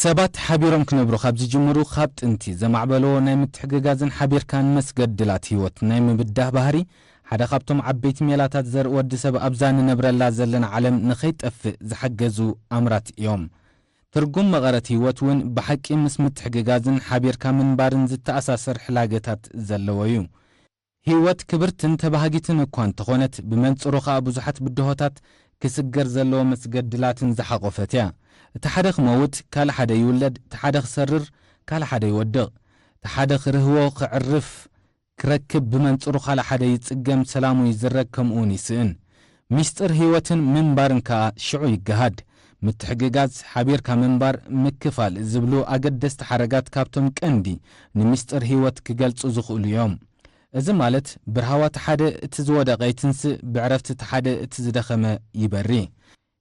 ሰባት ሓቢሮም ክነብሩ ካብ ዝጅምሩ፣ ካብ ጥንቲ ዘማዕበልዎ ናይ ምትሕግጋዝን ሓቢርካን መስገድላት ህይወት ናይ ምብዳህ ባህሪ፣ ሓደ ካብቶም ዓበይቲ ሜላታት ዘርኢ ወዲ ሰብ ኣብዛ ንነብረላ ዘለና ዓለም ንኸይጠፍእ ዝሓገዙ ኣምራት እዮም። ትርጉም መቐረት ህይወት እውን ብሓቂ ምስ ምትሕግጋዝን ሓቢርካ ምንባርን ዝተኣሳሰር ሕላገታት ዘለዎ እዩ። ህይወት ክብርትን ተባሃጊትን እኳ እንተኾነት፣ ብመንጽሩ ኸኣ ብዙሓት ብድሆታት ክስገር ዘለዎ መስገድላትን ዝሓቖፈት እያ። እቲ ሓደ ክመውት፣ ካልእ ሓደ ይውለድ፣ እቲ ሓደ ክሰርር፣ ካልእ ሓደ ይወድቕ፣ እቲ ሓደ ክርህዎ፣ ክዕርፍ፣ ክረክብ፣ ብመንጽሩ ካልእ ሓደ ይጽገም፣ ሰላሙ ይዝረግ፣ ከምኡውን ይስእን። ሚስጥር ህይወትን ምንባርን ከኣ ሽዑ ይገሃድ። ምትሕግጋዝ፣ ሓቢርካ ምንባር፣ ምክፋል ዝብሉ ኣገደስቲ ሓረጋት ካብቶም ቀንዲ ንሚስጥር ህይወት ክገልጹ ዝኽእሉ እዮም። እዚ ማለት ብርሃዋ እቲ ሓደ እቲ ዝወደቐ ይትንስእ፣ ብዕረፍቲ እቲ ሓደ እቲ ዝደኸመ ይበሪ።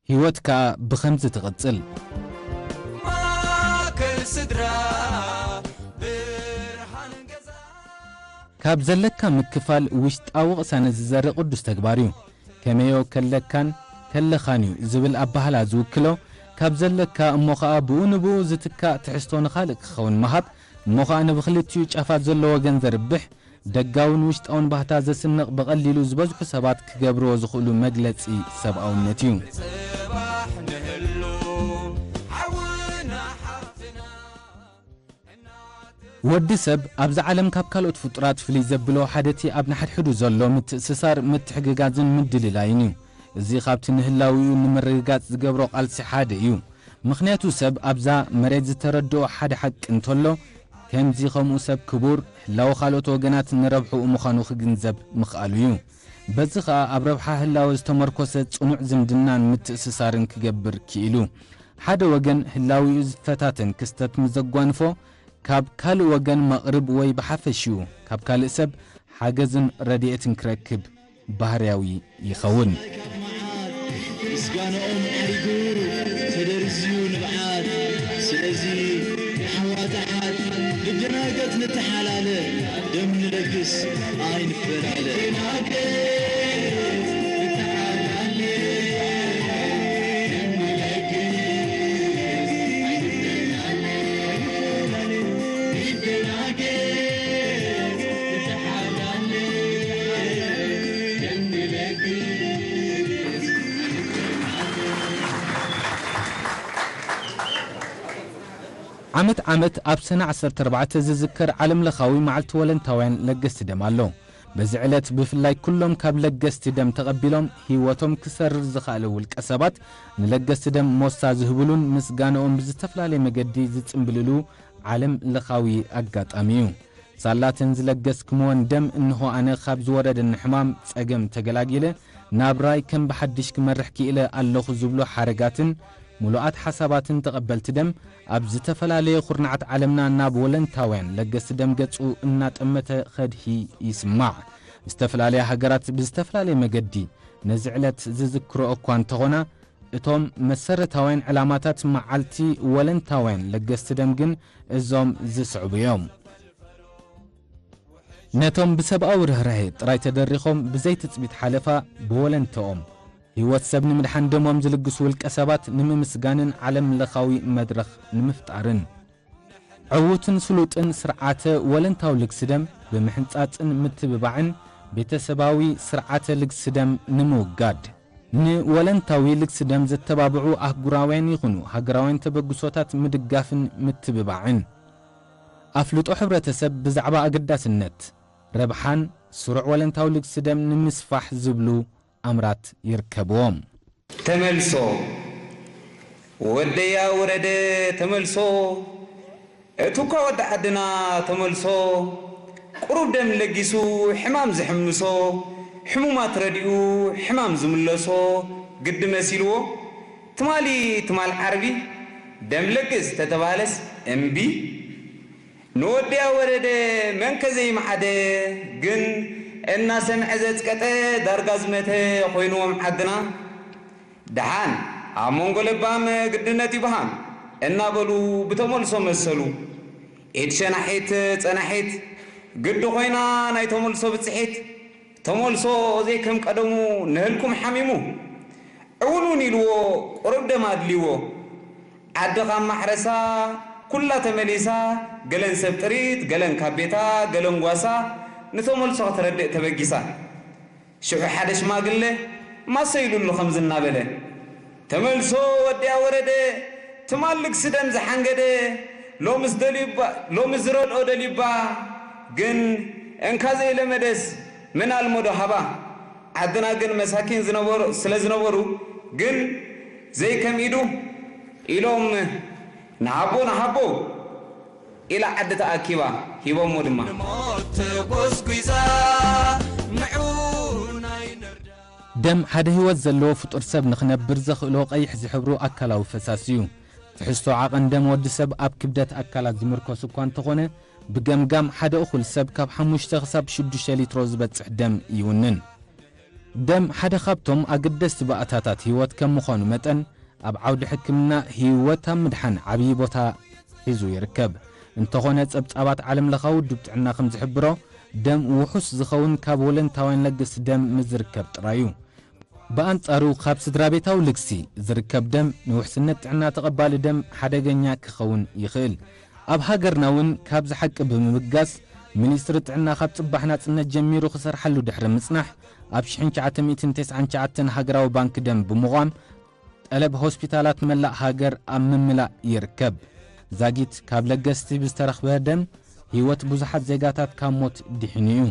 ህይወት ከኣ ብኸምዚ ትቕጽል። ማእከል ስድራ ብርሃን ገዛ። ካብ ዘለካ ምክፋል ውሽጣዊ ቅሳነት ዝዘርእ ቅዱስ ተግባር እዩ። ከመዮ ከለካን ከለኻን እዩ ዝብል ኣባህላ ዝውክሎ፣ ካብ ዘለካ እሞ ኸኣ ብኡ ንብኡ ዝትካእ ትሕዝቶ ንኻልእ ክኸውን ምሃብ፣ እሞ ኸኣ ንብኽልቲኡ ጫፋት ዘሎ ወገን ዘርብሕ፣ ደጋውን ውሽጣውን ባህታ ዘስንቕ፣ ብቐሊሉ ዝበዝሑ ሰባት ክገብርዎ ዝኽእሉ መግለጺ ሰብኣውነት እዩ። ጽባሕ ንህሉ ሓውና ሓፍትና። ወዲ ሰብ ኣብዚ ዓለም ካብ ካልኦት ፍጡራት ፍልይ ዘብሎ ሓደ እቲ ኣብ ንሓድሕዱ ዘሎ ምትእስሳር፣ ምትሕግጋዝን ምድልላይን እዩ። እዚ ካብቲ ንህላዊኡ ንምርግጋጽ ዝገብሮ ቃልሲ ሓደ እዩ። ምኽንያቱ ሰብ ኣብዛ መሬት ዝተረድኦ ሓደ ሓቂ እንተሎ፣ ከምዚ ኸምኡ ሰብ ክቡር፣ ህላወ ካልኦት ወገናት ንረብሕኡ ምዃኑ ክግንዘብ ምኽኣሉ እዩ። በዚ ኸኣ ኣብ ረብሓ ህላወ ዝተመርኮሰ ጽኑዕ ዝምድናን ምትእስሳርን ክገብር ክኢሉ። ሓደ ወገን ህላዊኡ ዝፈታተን ክስተት ምስ ዘጓንፎ፣ ካብ ካልእ ወገን መቕርብ ወይ ብሓፈሽኡ ካብ ካልእ ሰብ ሓገዝን ረድኤትን ክረክብ ባህርያዊ ይኸውን። ካብ መዓት ምስጋናኦም ዓሪጉ ተደርዝዩ ንብዓት። ስለዚ ንሓዋታሓት ንደናገጽ ንተሓላለ፣ ደም ንለግስ ኣይንፈላለ። ዓመት ዓመት ኣብ ሰነ ዓሰርተ ኣርባዕተ ዝዝከር ዓለም ለኻዊ መዓልቲ ወለንታውያን ለገስቲ ደም ኣሎ። በዚ ዕለት ብፍላይ ኩሎም ካብ ለገስቲ ደም ተቐቢሎም ህይወቶም ክሰርር ዝኸኣለ ውልቀ ሰባት ንለገስቲ ደም ሞሳ ዝህብሉን ምስጋንኦም ብዝተፈላለየ መገዲ ዝጽምብልሉ ዓለም ለኻዊ ኣጋጣሚ እዩ። ሳላተን ዝለገስክምወን ደም እንሆ ኣነ ካብ ዝወረደኒ ሕማም ጸገም ተገላጊለ ናብራይ ከም ብሓድሽ ክመርሕ ክኢለ ኣለኹ ዝብሉ ሓረጋትን ምሉኣት ሓሳባትን ተቐበልቲ ደም ኣብ ዝተፈላለየ ኩርናዓት ዓለምና ናብ ወለንታውያን ለገስቲ ደም ገጹ እናጠመተ ኸድሂ ይስማዕ። ዝተፈላለያ ሃገራት ብዝተፈላለየ መገዲ ነዚ ዕለት ዝዝክሮ እኳ እንተኾና፣ እቶም መሰረታውያን ዕላማታት መዓልቲ ወለንታውያን ለገስቲ ደም ግን እዞም ዝስዕቡ እዮም። ነቶም ብሰብኣዊ ርህራሄ ጥራይ ተደሪኾም ብዘይ ትጽቢት ሓለፋ ብወለንተኦም ህይወት ሰብ ንምድሓን ደሞም ዝልግሱ ውልቀ ሰባት ንምምስጋንን ዓለም ለኻዊ መድረኽ ንምፍጣርን። ዕዉትን ስሉጥን ስርዓተ ወለንታዊ ልግሲ ደም ብምሕንጻጽን ምትብባዕን ቤተሰባዊ ስርዓተ ልግሲ ደም ንምውጋድ። ንወለንታዊ ልግሲ ደም ዘተባብዑ ኣህጉራውያን ይኹኑ ሃገራውያን ተበግሶታት ምድጋፍን ምትብባዕን። ኣፍልጦ ሕብረተሰብ ብዛዕባ ኣገዳስነት፣ ረብሓን ስሩዕ ወለንታዊ ልግሲ ደም ንምስፋሕ ዝብሉ ኣምራት ይርከብዎም። ተመልሶ፣ ወደያ ወረደ ተመልሶ፣ እቱኳ ወዲ ዓድና ተመልሶ፣ ቁሩብ ደም ለጊሱ ሕማም ዝሕምሶ፣ ሕሙማት ረዲኡ ሕማም ዝምለሶ ግዲ መሲልዎ፣ ትማሊ ትማል ዓርቢ ደም ለግስ ተተባህለስ እምቢ። ንወድያ ወረደ መንከ ዘይመዓደ ግን እናሰምዐ ዘጽቀጠ ዳርጋ ዝመተ ኮይንዎም ዓድና። ደሓን ኣብ መንጎ ለባም ግድነት ይብሃም እናበሉ ብተመልሶ መሰሉ። ኢድ ሸናሒት ጸናሒት ግዲ ኮይና ናይ ተመልሶ ብጽሒት። ተመልሶ ዘይከም ቀደሙ ንህልኩም ሓሚሙ። ዕውልውን ኢልዎ ቁሩብ ደም ኣድልይዎ። ዓዲ ካብ ማሕረሳ ኩላ ተመሊሳ፣ ገለን ሰብ ጥሪት፣ ገለን ካብ ቤታ፣ ገለን ጓሳ፣ ንተመልሶ ከተረድእ ተበጊሳ። ሽዑ ሓደ ሽማግለ ማሰ ኢሉሉ ከምዚ እናበለ፣ "ተመልሶ ወዲያ ወረደ፣ ትማል ልግሲ ደም ዝሓንገደ፣ ሎምስ ደልዩባ፣ ሎምስ ዝረድኦ ደልዩባ፣ ግን እንካ ዘይለመደስ መን ኣልመዶ ሃባ?" ዓድና ግን መሳኪን ዝነበሩ፣ ስለ ዝነበሩ ግን ዘይከም ኢዱ ኢሎም፣ "ንሃቦ፣ ንሃቦ" ኢላ ዓዲ ተኣኪባ፣ ሂቦሞ ድማ። ንሞት ተጎዝጒዛ ንዑ ናይ ነርዳ። ደም ሓደ ህይወት ዘለዎ ፍጡር ሰብ ንኽነብር ዘኽእሎ ቀይሕ ዝሕብሩ ኣካላዊ ፈሳሲ እዩ። ትሕዝቶ ዓቐን ደም ወዲ ሰብ ኣብ ክብደት ኣካላት ዝምርኮስ እኳ እንተኾነ፣ ብገምጋም ሓደ እኹል ሰብ ካብ ሓሙሽተ ክሳብ ሽዱሽተ ሊትሮ ዝበጽሕ ደም ይውንን። ደም ሓደ ካብቶም ኣገደስቲ ባእታታት ህይወት ከም ምዃኑ መጠን፣ ኣብ ዓውዲ ሕክምና ህይወት ኣብ ምድሓን ዓብዪ ቦታ ሒዙ ይርከብ። እንተኾነ፣ ጸብጻባት ዓለምለኻዊ ውድብ ጥዕና ከም ዝሕብሮ፣ ደም ውሑስ ዝኸውን ካብ ወለንታውያን ለገስቲ ደም ምስ ዝርከብ ጥራይ እዩ። ብኣንጻሩ፣ ካብ ስድራ ቤታዊ ልግሲ ዝርከብ ደም ንውሕስነት ጥዕና ተቐባሊ ደም ሓደገኛ ክኸውን ይኽእል። ኣብ ሃገርና እውን ካብዚ ሓቂ ብምብጋስ፣ ሚኒስትሪ ጥዕና ካብ ጽባሕ ናጽነት ጀሚሩ ክሰርሓሉ ድሕሪ ምጽናሕ፣ ኣብ ሽሕን ትሽዓተ ሚእትን ተስዓን ትሽዓተን ሃገራዊ ባንክ ደም ብምቋም፣ ጠለብ ሆስፒታላት መላእ ሃገር ኣብ ምምላእ ይርከብ። ዛጊት ካብ ለገስቲ ብዝተረኽበ ደም፣ ህይወት ብዙሓት ዜጋታት ካብ ሞት ድሒኑ እዩ።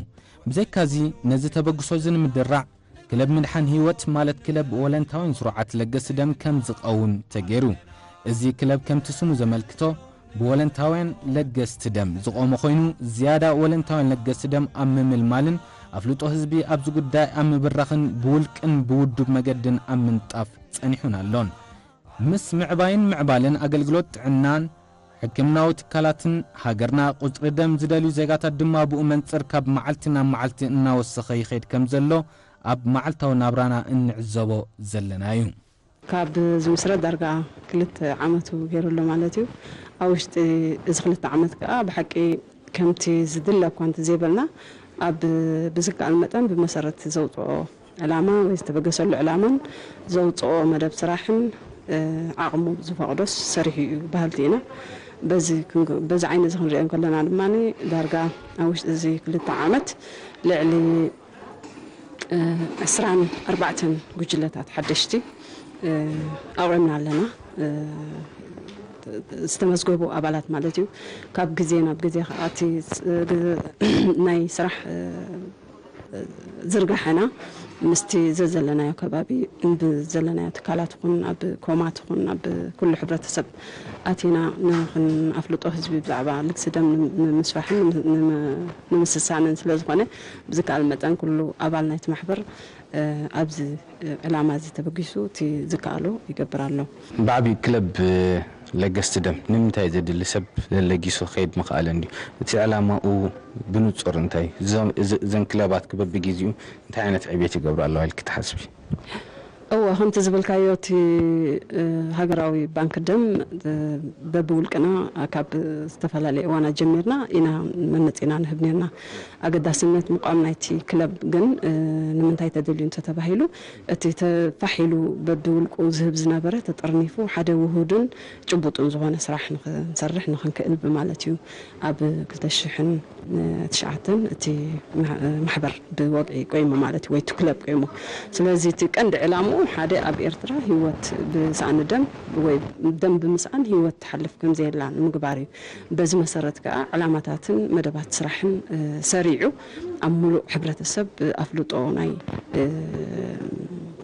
ብዘይካዚ፣ ነዚ ተበግሶ እዚ ንምድራዕ፣ ክለብ ምድሓን ህይወት ማለት ክለብ ወለንታውያን ስሩዓት ለገስቲ ደም ከም ዝኸውን ተገይሩ። እዚ ክለብ ከምቲ ስሙ ዘመልክቶ ብወለንታውያን ለገስቲ ደም ዝቖመ ኮይኑ፣ ዝያዳ ወለንታውያን ለገስቲ ደም ኣብ ምምልማልን ኣፍልጦ ህዝቢ ኣብዚ ጉዳይ ኣብ ምብራኽን ብውልቅን ብውዱብ መገድን ኣብ ምንጣፍ ጸኒሑን ኣሎን። ምስ ምዕባይን ምዕባልን ኣገልግሎት ጥዕናን ሕክምናዊ ትካላትን ሃገርና፣ ቁጽሪ ደም ዝደልዩ ዜጋታት ድማ ብኡ መንጽር ካብ መዓልቲ ናብ መዓልቲ እናወሰኸ ይኸይድ ከም ዘሎ ኣብ መዓልታዊ ናብራና እንዕዘቦ ዘለና እዩ። ካብ ዝምስረት ዳርጋ ክልተ ዓመቱ ገይሩ ኣሎ ማለት እዩ። ኣብ ውሽጢ እዚ ክልተ ዓመት ከኣ ብሓቂ ከምቲ ዝድለ እኳ እንተዘይበልና፣ ኣብ ብዝከኣል መጠን ብመሰረት ዘውጽኦ ዕላማ ወይ ዝተበገሰሉ ዕላማን ዘውጽኦ መደብ ስራሕን፣ እ፣ ዓቕሙ ዝፈቕዶስ ሰሪሑ እዩ በሃልቲ ኢና። በዚ ክንግ-፣ በዚ ዓይኒ እዚ ክንሪኦ እንከለና ድማ ዳርጋ ኣብ ውሽጢ እዚ ክልተ ዓመት ልዕሊ፣ እ፣ ዕስራን ኣርባዕተን ጉጅለታት ሓደሽቲ፣ እ፣ ኣቑምና ኣለና። እ፣ ዝተመዝገቡ ኣባላት ማለት እዩ። ካብ ግዜ ናብ ግዜ ከዓ እቲ ስ-፣ ግ-፣ ናይ ስራሕ፣ እ፣ ዝርጋሐና ምስቲ ዘዘለናዮ ከባቢ፣ ብዘለናዮ ትካላት ይኹን፣ ኣብ ኮማት ይኹን፣ ኣብ ኩሉ ሕብረተሰብ ኣቲና ንኽን-፣ ኣፍልጦ ህዝቢ ብዛዕባ ልግሲ ደም ንም-፣ ንምስፋሕን ንም-፣ ንም-፣ ንምስሳንን ስለ ዝኾነ፣ ብዝከኣል መጠን ኩሉ ኣባል ናይቲ ማሕበር፣ እ፣ ኣብዚ ዕላማ እዚ ተበጊሱ እቲ ዝከኣሎ ይገብር ኣሎ። ብዓቢኡ ክለብ ለገስቲ ደም ንምንታይ ዘድሊ ሰብ ለጊሱ ክኸይድ ምኽኣለ እንድዩ? እቲ ዕላማኡ ብንጹር እንታይ? እዞም፣ እዚ፣ እዘን ክለባት በብግዜኡ እንታይ ዓይነት ዕብየት ይገብራ ኣለዋ ኢልኪ ትሓስቢ? እወ፣ ከምቲ ዝበልካዮ፣ እቲ፣ እ፣ ሃገራዊ ባንክ ደም፣ እ፣ በብውልቅና ካብ ዝተፈላለየ እዋናት ጀሚርና ኢና መነጽና ንህብ ነርና። ኣገዳስነት ምቋም ናይቲ ክለብ ግን፣ እ፣ ንምንታይ ተደልዩ እንተተባሂሉ፣ እቲ ተፋሕ ኢሉ በብውልቁ ዝህብ ዝነበረ ተጠርኒፉ፣ ሓደ ውሁድን ጭቡጥን ዝኾነ ስራሕ ንኽንሰርሕ ንኽንክእል ብማለት እዩ። ኣብ ክልተ ሽሕን ትሽዓተን እቲ ማሕ-፣ ማሕበር ብወግዒ ቆይሙ ማለት እዩ፣ ወይ እቲ ክለብ ቆይሙ። ስለዚ እቲ ቀንዲ ዕላምኡ ሓደ ኣብ ኤርትራ ህይወት ብሳእኒ ደም ወይ ደም ብምስኣን ህይወት ትሓልፍ ከም ዘየላ ንምግባር እዩ። በዚ መሰረት ከኣ ዕላማታትን መደባት ስራሕን፣ እ፣ ሰሪዑ ኣብ ሙሉእ ሕብረተሰብ ኣፍልጦ ናይ፣ እ፣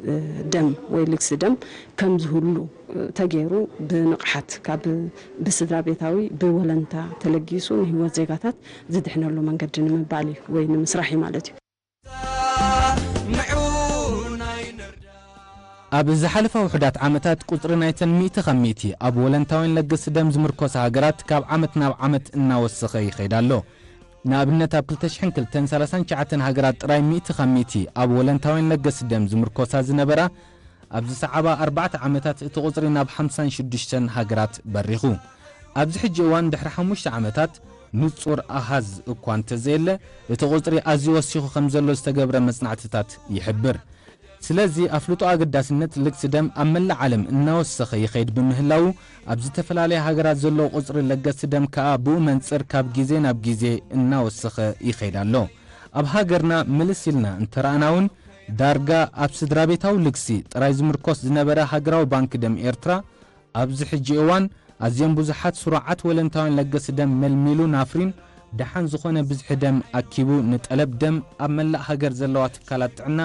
እ፣ ደም ወይ ልግሲ ደም ከም ዝህሉ፣ እ፣ ተገይሩ ብንቕሓት ካብ ብስድራ ቤታዊ ብወለንታ ተለጊሱ ንህይወት ዜጋታት ዝድሕነሉ መንገዲ ንምባል እዩ ወይ ንምስራሕ እዩ ማለት እዩ። ኣብ ዝሓለፋ ውሑዳት ዓመታት ቁጽሪ ናይተን ሚእቲ ካብ ሚእቲ ኣብ ወለንታውያን ለገስቲ ደም ዝምርኮሳ ሃገራት ካብ ዓመት ናብ ዓመት እናወሰኸ ይኸይድ ኣሎ። ንኣብነት ኣብ ክልተ ሽሕን ክልተን ሰላሳን ትሽዓተን ሃገራት ጥራይ ሚእቲ ካብ ሚእቲ ኣብ ወለንታውያን ለገስቲ ደም ዝምርኮሳ ዝነበራ፣ ኣብ ዝሰዓባ ኣርባዕተ ዓመታት እቲ ቁጽሪ ናብ ሓምሳን ሽዱሽተን ሃገራት በሪኹ። ኣብዚ ሕጂ እዋን ድሕሪ ሓሙሽተ ዓመታት ንጹር ኣሃዝ እኳ እንተዘየለ፣ እቲ ቁጽሪ ኣዝዩ ወሲኹ ከም ዘሎ ዝተገብረ መጽናዕትታት ይሕብር። ስለዚ ኣፍልጦ ኣገዳስነት ልግሲ ደም ኣብ መላእ ዓለም እናወሰኸ ይኸይድ ብምህላዉ፣ ኣብ ዝተፈላለያ ሃገራት ዘሎ ቁጽሪ ለገስቲ ደም ከኣ ብኡ መንጽር ካብ ግዜ ናብ ግዜ እናወሰኸ ይኸይድ ኣሎ። ኣብ ሃገርና ምልስ ኢልና እንተረኣና እውን፣ ዳርጋ ኣብ ስድራቤታዊ ልግሲ ጥራይ ዝምርኮስ ዝነበረ ሃገራዊ ባንክ ደም ኤርትራ፣ ኣብዚ ሕጂ እዋን ኣዝዮም ብዙሓት ስሩዓት ወለንታውያን ለገስቲ ደም መልሚሉን ኣፍርዩን፣ ደሓን ዝኾነ ብዝሒ ደም ኣኪቡ፣ ንጠለብ ደም ኣብ መላእ ሃገር ዘለዋ ትካላት ጥዕና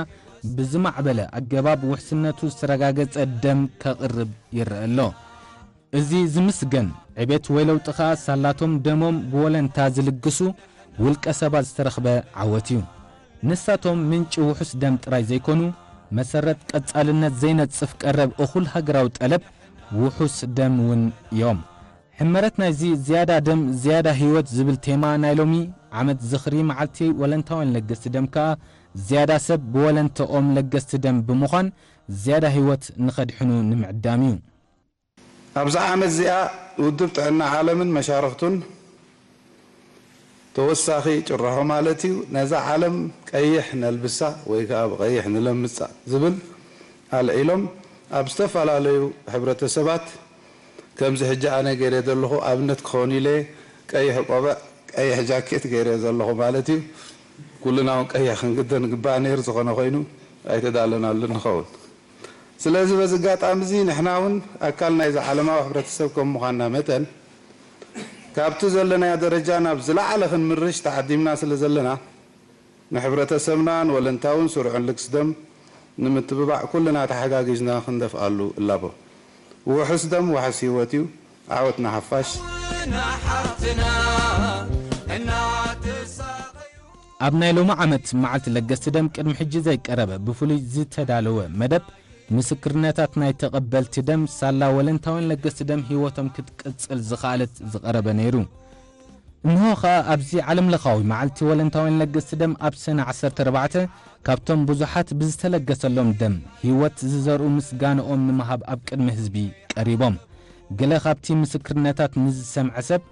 ብዝማዕበለ ኣገባብ ውሕስነቱ ዝተረጋገጸ ደም ከቕርብ ይረአ ኣሎ። እዚ ዝምስገን ዕቤት ወይ ለውጢ ከኣ ሳላቶም ደሞም ብወለንታ ዝልግሱ ውልቀ ሰባት ዝተረኽበ ዓወት እዩ። ንሳቶም ምንጪ ውሑስ ደም ጥራይ ዘይኮኑ፣ መሰረት ቀጻልነት ዘይነጽፍ ቀረብ እኹል ሃገራዊ ጠለብ ውሑስ ደም እውን እዮም። ሕመረት ናይዚ ዝያዳ ደም ዝያዳ ህይወት ዝብል ቴማ ናይ ሎሚ ዓመት ዝኽሪ መዓልቲ ወለንታውያን ለገስቲ ደም ከኣ፣ ዝያዳ ሰብ ብወለንተኦም ለገስቲ ደም ብምዃን፣ ዝያዳ ህይወት ንኸድሕኑ ንምዕዳም እዩ። ኣብዛ ዓመት እዚኣ ውድብ ጥዕና ዓለምን መሻርኽቱን ተወሳኺ ጭርሖ ማለት እዩ፣ ነዛ ዓለም ቀይሕ ነልብሳ ወይ ከኣ ብቐይሕ ንለምጻ ዝብል ኣልዒሎም፣ ኣብ ዝተፈላለዩ ሕብረተሰባት ከምዚ ሕጂ ኣነ ገይረ ዘለኹ ኣብነት ክኸውን ኢለ ቀይሕ ቆበዕ፣ ቀይሕ ጃኬት ገይረ ዘለኹ ማለት እዩ። ኩልና እውን ቀይሕ ክንግደን ግባእ ነይሩ፣ ዝኾነ ኮይኑ ኣይተዳለናሉን ንኸውን። ስለዚ በዚ ኣጋጣሚ እዚ ንሕና እውን ኣካል ናይዚ ዓለማዊ ሕብረተሰብ ከም ምዃንና መጠን፣ ካብቲ ዘለናዮ ደረጃ ናብ ዝለዓለ ክንምርሽ ተዓዲምና ስለ ዘለና፣ ንሕብረተሰብና ንወለንታውን ስሩዕን ልግሲ ደም ንምትብባዕ ኩልና ተሓጋጊዝና ክንደፍኣሉ እላቦ። ውሑስ ደም ዋሕስ ህይወት እዩ። ዓወት ንሓፋሽ። ኣብ ናይ ሎሚ ዓመት መዓልቲ ለገስቲ ደም ቅድሚ ሕጂ ዘይቀረበ ብፍሉይ ዝተዳለወ መደብ ምስክርነታት ናይ ተቐበልቲ ደም ሳላ ወለንታውያን ለገስቲ ደም ህይወቶም ክትቅጽል ዝኸኣለት ዝቐረበ ነይሩ። እንሆ ኸኣ ኣብዚ ዓለምለኻዊ መዓልቲ ወለንታውያን ለገስቲ ደም ኣብ ሰነ ዓሰርተ ኣርባዕተ ካብቶም ብዙሓት ብዝተለገሰሎም ደም ህይወት ዝዘርኡ ምስጋንኦም ንምሃብ ኣብ ቅድሚ ህዝቢ ቀሪቦም። ገለ ካብቲ ምስክርነታት ንዝሰምዐ ሰብ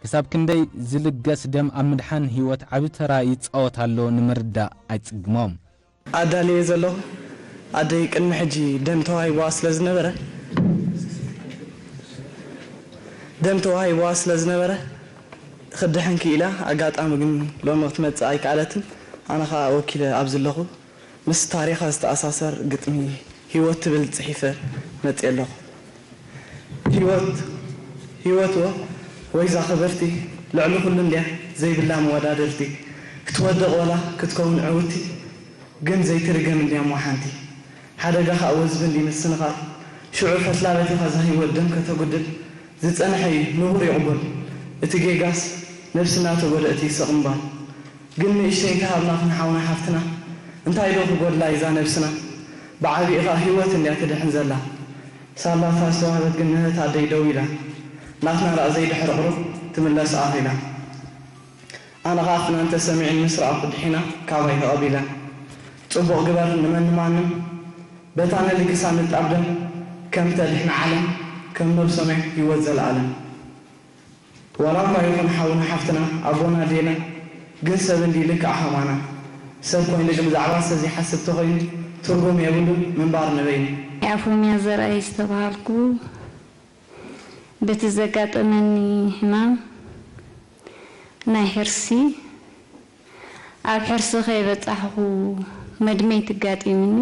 ክሳብ ክንደይ ዝልገስ ደም ኣብ ምድሓን ህይወት ዓቢ ተራ ይጻወት ኣሎ ንምርዳእ ኣይጽግሞም። ኣዳልየ ዘለኹ ኣደይ ቅድሚ ሕጂ ደም ተዋሂብዋ ስለ ዝነበረ፣ ደም ተዋሂብዋ ስለ ዝነበረ፣ ክድሕን ክኢላ፣ ኣጋጣሚ ግን ሎሚ ክትመጽእ ኣይከኣለትን። ኣነ ኸኣ ወኪለ ኣብዚ ኣለኹ። ምስ ታሪኻ ዝተኣሳሰር ግጥሚ ህይወት ትብል ጽሒፈ መጽየ ኣለኹ። ህይወት፣ ህይወት ወ-፣ ወይዛ ክብርቲ፣ ልዕሊ ኩሉ እንድያ ዘይብላ መወዳድርቲ። ክትወድቕ ወላ ክትከውን ዕውቲ፣ ግን ዘይትርገም እንድያ እሞ ሓንቲ። ሓደጋ ኸኣ ወዝቢ እንዲ ምስንኻል፣ ሽዑ ፈትላ በቲኻ እዛ ህይወት ደም ከተጉድል፣ ዝጸንሐ እዩ ንቡር ይቕቡል። እቲ ጌጋስ ነብስና ተጎድእቲ ስቕ ምባል። ግን ንእሽተይ እንተሃብና ክንሓውና ሓፍትና፣ እንታይ ዶ ክጎድላ እዛ ነብስና? ብዓቢኡ ኸኣ ህይወት እንድያ ትድሕን ዘላ። ሳላ እታ ዝተዋህበት ግን ንእህት ኣደይ ደው ኢላ፣ ናትና ደኣ ዘይድሕር ቁሩብ ትምለስ ኣኺላ። ኣነ ኸኣ ፍናን ተሰሚዑኒ ምስ ረኣኹ ድሒና ካባይ ተቐቢላ። ጽቡቕ ግበር ንመን ንማንም፣ በታ ነልግሳ ንጣብ ደም፣ ከም ተድሕን ዓለም፣ ከም ነብሶም እያ ህይወት ዘለኣለም። ዋላ እኳ ይኹን ሓውና ሓፍትና፣ ኣቦና ኣዴና፣ ግን ሰብ እንዲ ልክዕ ኸማና። ሰብ ኮይኑ ግን ብዛዕባ ሰብ ዘይሓስብ ተኾይኑ፣ ትርጉም የብሉን ምንባር ንበይኑ። ኣፎምያ ዘርኣይ ዝተባሃልኩ፣ በቲ ዘጋጠመኒ ሕማም ናይ ሕርሲ፣ ኣብ ሕርሲ ከይበጻሕኹ መድመይቲ ኣጋጢሙኒ።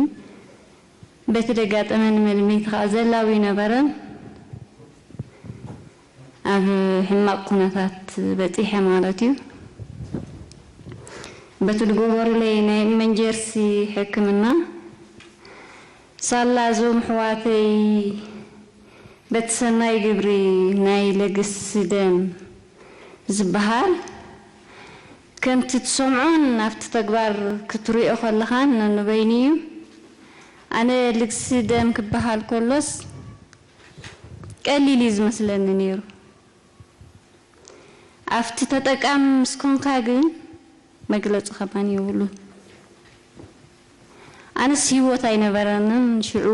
በቲ ደጋጠመኒ መድመይቲ ከኣ ዘላዊ ነበረን ኣብ ሕማቕ ኩነታት በጺሐ ማለት እዩ። በቲ ዝገበሩለይ ናይ ኢመንጀርሲ ሕክምና ሳላ እዞም ኣሕዋተይ በቲ ሰናይ ግብሪ ናይ ለግሲ ደም ዝበሃል ከምቲ ትሰምዖን ኣብቲ ተግባር ክትሪኦ ከለኻን ነንበይኑ እዩ። ኣነ ልግሲ ደም ክበሃል ከሎስ ቀሊል እዩ ዝመስለኒ ነይሩ። ኣብቲ ተጠቃሚ ምስ ኮንካ ግን መግለጺ ከማን የብሉን። ኣነስ ህይወት ኣይነበረንን ሽዑ።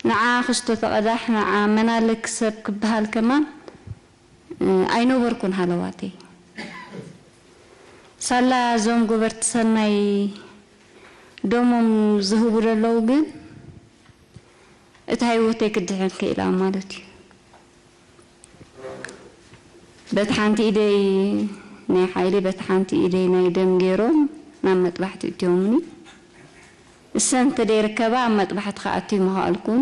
ንዓ ክስቶ ተቐዳሕ፣ ንዓ መናለክ ሰብ ክበሃል ከማን ኣይነበርኩን ሃለዋተይ። ሳላ እዞም ገበርቲ ሰናይ ደሞም ዝህቡ ዘለዉ ግን እታ ህይወተይ ክድሕን ክኢላ ማለት እዩ። በቲ ሓንቲ ኢደይ ናይ ሓይሊ፣ በቲ ሓንቲ ኢደይ ናይ ደም ገይሮም ናብ መጥባሕቲ እትዮምኒ። እሰን እንተደይርከባ ኣብ መጥባሕቲ ክኣቱ ምኸኣልኩን፣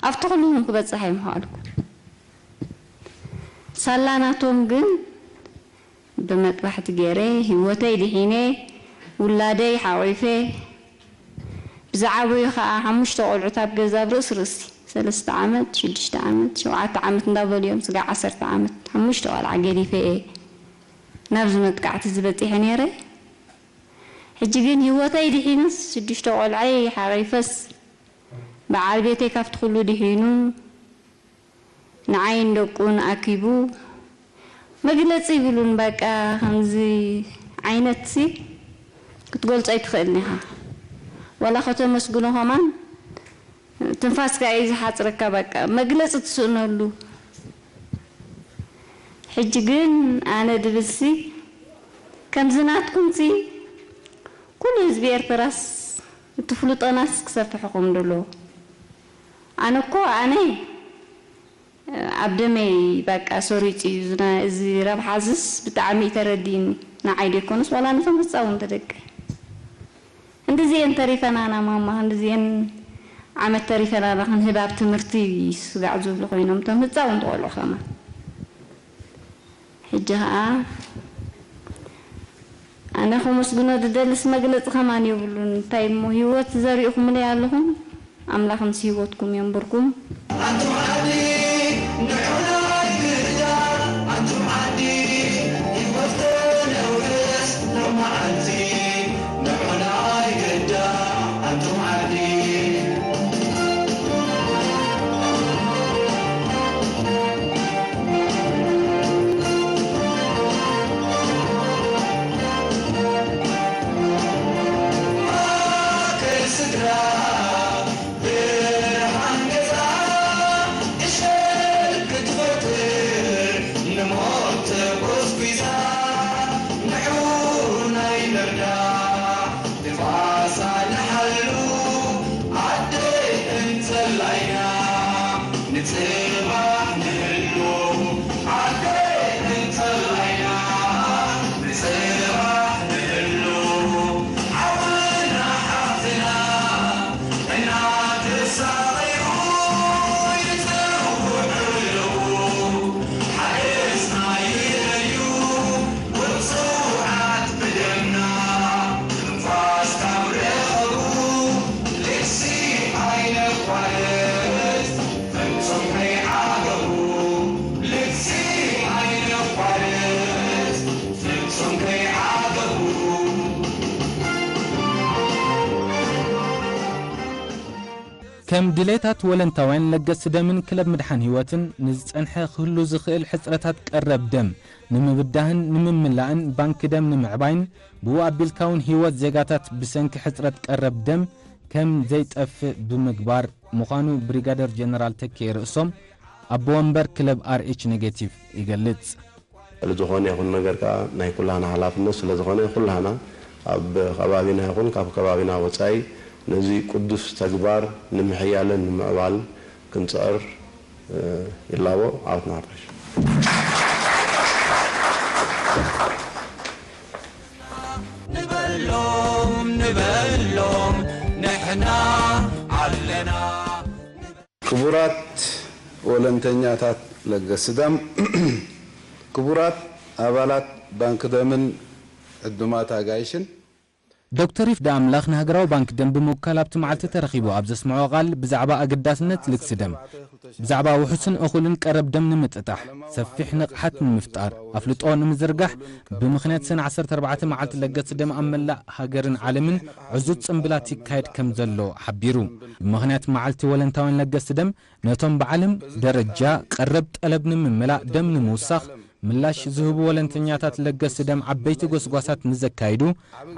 ኣብቲ ኩሉ እውን ክበጽሕ ኣይምኸኣልኩን። ሳላ ናቶም ግን ብመጥባሕቲ ገይረ ህይወተይ ድሒነ፣ ውላደይ ሓቒፈ፣ ብዝዓበዩ ኸዓ ሓሙሽተ ቆልዑት ኣብ ገዛ ኣብ ርእሲ ርእሲ፣ ሰለስተ ዓመት፣ ሽዱሽተ ዓመት፣ ሸውዓተ ዓመት እንዳበሉ እዮም፣ ስጋዕ ዓሰርተ ዓመት፣ ሓሙሽተ ቆልዓ ገዲፈ እየ ናብዚ መጥቃዕቲ ዝበፂሐ ነይረ። ሕጂ ግን ህይወተይ ድሒንስ ሽዱሽተ ቆልዓይ ሓቒፈስ በዓል ቤተይ ካብቲ ኩሉ ድሒኑ ንዓይን ደቁን ኣኪቡ መግለፂ ይብሉን። በቃ ከምዚ ዓይነትሲ ክትገልጾ ኣይትኽእልን ኢኻ። ዋላ ከተመስግኖ ከማን ትንፋስካ እዩ ዝሓፅረካ። በቃ መግለፂ ትስእነሉ። ሕጂ ግን ኣነ ድብልሲ ከምዚ ናትኩምሲ ኩሉ ህዝቢ ኤርትራስ እቲ ፍሉጦናስ ክሰፍሕኹም ድሎ። ኣነ እኮ ኣነ ኣብ ደመይ በቃ ሰሪጹ እዩ ዝና-፣ እዚ ረብሓ እዝስ ብጣዕሚ እዩ ተረዲእኒ። ንዓይ ደይኮነስ ዋላ ነቶም ህጻውንቲ ደቀይ። ክንድዚኤን ተሪፈናና ማማ፣ ክንድዚኤን ዓመት ተሪፈናና ክንህብ ኣብ ትምህርቲ ስጋዕ ዝብሉ ኮይኖም እቶም ህጻውንቲ ቆልዑ ከማን። ሕጂ ኸኣ ኣነ ከመስግኖ ዝደልስ መግለጺ ከማን የብሉን። እንታይ እሞ ህይወት ዘሪእኹምለይ ኣለኹም። ኣምላኽ ምስ ህይወትኩም የንብርኩም። ኣንቱም ዓዲ ንዑና ይግዳ፣ ኣንቱም ዓዲ ህይወት ተነውርስ ሎማዓንቲ ንዑና ይግዳ፣ ኣንቱም ዓዲ። ማእከል ስድራ ብርሃን ገጻ ዕሸል ክትፈጥር ንሞት ተጎስጒሳ ንዑና ይንርዳ። ንፋሳ ንሓሉ ዓደይ እንተላይና፣ ንጽባሕ ንህሉ ዓደይ እንተላይና፣ ንጽባሕ ንህሉ ሓውና ሓፍትና እናተሳቐዩ ይጽውዑ ኣለዉ። ሓገዝና ይደልዩ ውጹዓት ብደምና፣ ትንፋስ ካብ ረኸቡ ልግሲ ኣይነቋርጽ፣ ፍጹም ከይዓገቡ ልግሲ ኣይነቋርጽ፣ ፍጹም ከይዓገቡ። ከም ድሌታት ወለንታውያን ለገስቲ ደምን ክለብ ምድሓን ህይወትን፣ ንዝጸንሐ ክህሉ ዝኽእል ሕጽረታት ቀረብ ደም ንምብዳህን ንምምላእን፣ ባንኪ ደም ንምዕባይን፣ ብኡ ኣቢልካ እውን ህይወት ዜጋታት ብሰንኪ ሕጽረት ቀረብ ደም ከም ዘይጠፍእ ብምግባር ምዃኑ ብሪጋደር ጀነራል ተኪኤ ርእሶም፣ ኣቦ ወንበር ክለብ ኣር ኤች ኔጌቲቭ ይገልጽ። ዝኾነ ይኹን ነገር ከኣ ናይ ኩላህና ሓላፍነት ስለ ዝኾነ፣ ኩላህና ኣብ ከባቢና ይኹን ካብ ከባቢና ወጻኢ ነዚ ቅዱስ ተግባር ንምሕያልን ንምዕባል ክንጽዕር፣ እ፣ ይላቦ። ዓወት ንሓፋሽ። ንበሎም፣ ንበሎም፣ ንሕና ኣለና። ክቡራት ወለንተኛታት ለገስቲ ደም፣ ክቡራት ኣባላት ባንኪ ደምን ዕዱማት ኣጋይሽን፣ ዶክተር ይፍዳ ኣምላኽ ንሃገራዊ ባንክ ደም ብምውካል ኣብቲ መዓልቲ ተረኺቡ ኣብ ዘስምዖ ቃል፣ ብዛዕባ ኣገዳስነት ልግሲ ደም፣ ብዛዕባ ውሑስን እኹልን ቀረብ ደም ንምጥጣሕ፣ ሰፊሕ ንቕሓት ንምፍጣር፣ ኣፍልጦ ንምዝርጋሕ፣ ብምኽንያት ሰነ ዓሰርተ ኣርባዕተ መዓልቲ ለገስቲ ደም ኣብ መላእ ሃገርን ዓለምን ዕዙዝ ጽምብላት ይካየድ ከም ዘሎ ሓቢሩ። ብምኽንያት መዓልቲ ወለንታውያን ለገስቲ ደም፣ ነቶም ብዓለም ደረጃ ቀረብ ጠለብ ንምምላእ፣ ደም ንምውሳኽ ምላሽ ዝህቡ ወለንተኛታት ለገስቲ ደም ዓበይቲ ጎስጓሳት ንዘካይዱ፣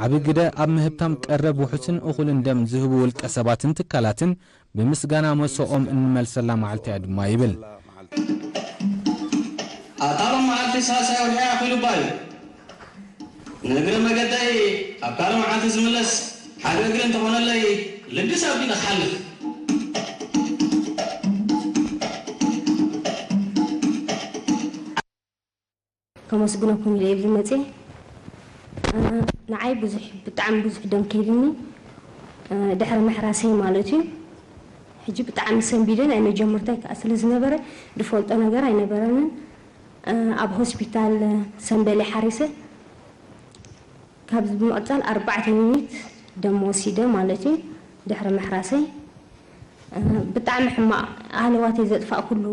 ዓቢ ግደ ኣብ ምህብታም ቀረብ ውሑስን እኹልን ደም ዝህቡ ውልቀ ሰባትን ትካላትን ብምስጋና መሶኦም እንመልሰላ መዓልቲ እያ ድማ ይብል። ኣታ ሎም መዓልቲ ሳልሳይ ወርሒ ኣኺሉባ እዩ። ንእግረ መገደይ ኣብ ካልእ መዓልቲ ዝምለስ ሓደ እግሪ እንተኾነለይ ልግስ ኣቢለ ክሓልፍ። ከመስግነኩም ኢለ እየ ዝመፅእ። ንዓይ ብዙሕ ብጣዕሚ ብዙሕ ደም ከይድኒ ድሕሪ ምሕራሰይ ማለት እዩ። ሕጂ ብጣዕሚ ሰንቢደ ናይ መጀመርታይ ከዓ ስለ ዝነበረ ዝፈልጦ ነገር ኣይነበረንን። ኣብ ሆስፒታል ሰንበሌ ሓሪሰ ካብዚ ብምቕፃል ኣርባዕተ ሚኒት ደም ወሲደ ማለት እዩ። ድሕሪ ምሕራሰይ ብጣዕሚ ሕማቕ ሃለዋተይ ዘጥፋእኩሉ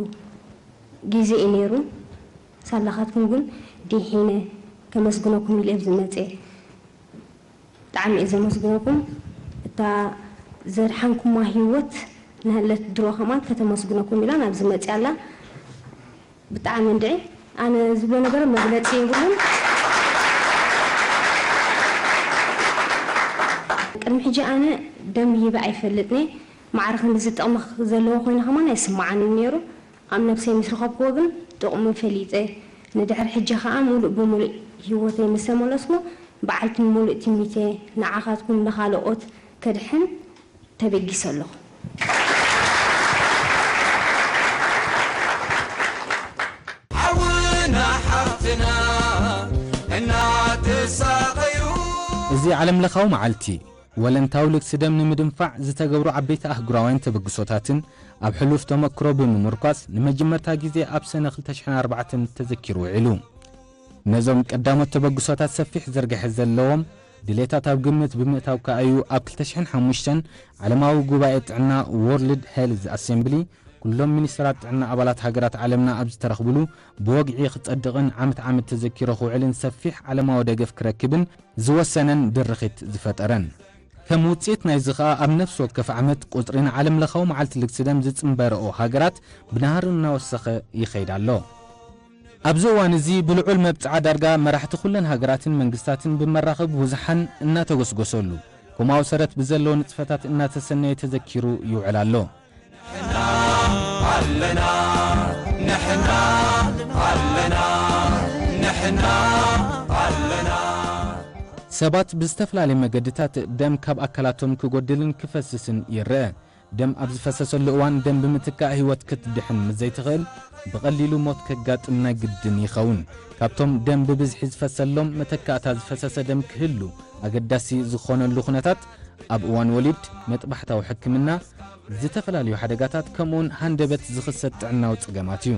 ግዜ እዩ ነይሩ። ሳላኻትኩም ግን ዲሒነ ከመስግነኩም ኢለ ኣብዚ መፅየ። ብጣዕሚ እየ ዘመስግነኩም። እታ ዘድሓንኩማ ህይወት ንሃለት ድሮ ከማን ከተመስግነኩም ኢላ ናብዚ መፅያ ኣላ። ብጣዕሚ እንድዒ ኣነ ዝብሎ ነገር መግለፂ የብሉን። ቅድሚ ሕጂ ኣነ ደም ሂበ ኣይፈልጥን። ማዕረ ክንድዚ ጥቕሚ ዘለዎ ኮይኑ ከማን ኣይስማዓንን ነይሩ። ኣብ ነብሰይ ምስ ረኸብክዎ ግን ጥቕሙ ፈሊጠ። ንድሕሪ ሕጂ ከኣ ሙሉእ ብሙሉእ ህይወተይ ምስ ተመለስኩ በዓልቲ ሙሉእ ትምኒት እየ። ንዓኻትኩም ንኻልኦት ከድሕን ተበጊሰ ኣለኹ። ሓውና ሓፍትና እናተሳቐዩ እዚ ዓለምለኻዊ መዓልቲ ወለንታዊ ልግሲ ደም ንምድንፋዕ ዝተገብሩ ዓበይቲ ኣህጉራውያን ተበግሶታትን ኣብ ሕሉፍ ተመክሮ ብምምርኳስ ንመጀመርታ ግዜ ኣብ ሰነ ክልተ ሽሕን ኣርባዕተን ተዘኪሩ ውዒሉ። ነዞም ቀዳሞት ተበግሶታት ሰፊሕ ዝርግሐ ዘለዎም ድሌታት ኣብ ግምት ብምእታው ከኣ እዩ ኣብ ክልተ ሽሕን ሓሙሽተን ዓለማዊ ጉባኤ ጥዕና World Health Assembly ኩሎም ሚኒስተራት ጥዕና ኣባላት ሃገራት ዓለምና ኣብ ዝተረኽብሉ ብወግዒ ክጸድቕን ዓመት ዓመት ተዘኪሩ ክውዕልን ሰፊሕ ዓለማዊ ደገፍ ክረክብን ዝወሰነን ድርኺት ዝፈጠረን። ከም ውጽኢት ናይዚ ኸኣ ኣብ ነፍሲ ወከፍ ዓመት ቁጽሪ ንዓለምለኻዊ መዓልቲ ልግሲ ደም ዝጽንበረኦ ሃገራት ብናህሪ እናወሰኸ ይኸይድ ኣሎ። ኣብዚ እዋን እዚ ብልዑል መብጽዓ ዳርጋ መራሕቲ ኩለን ሃገራትን መንግስታትን ብመራኸቢ ብዙሓን እናተጎስጎሰሉ፣ ኮማዊ ሰረት ብዘለዎ ንጥፈታት እናተሰነየ ተዘኪሩ ይውዕል ኣሎ። ኣለና ንሕና ኣለና ንሕና ኣለና ሰባት ብዝተፈላለየ መገድታት ደም ካብ ኣካላቶም ክጎድልን ክፈስስን ይረአ። ደም ኣብ ዝፈሰሰሉ እዋን ደም ብምትካእ ህይወት ክትድሕን ምስ ዘይትኽእል ብቐሊሉ ሞት ከጋጥም ናይ ግድን ይኸውን። ካብቶም ደም ብብዝሒ ዝፈሰሎም መተካእታ ዝፈሰሰ ደም ክህሉ ኣገዳሲ ዝኾነሉ ኩነታት ኣብ እዋን ወሊድ፣ መጥባሕታዊ ሕክምና፣ ዝተፈላለዩ ሓደጋታት ከምኡውን ሃንደበት ዝኽሰት ጥዕናዊ ጸገማት እዩ።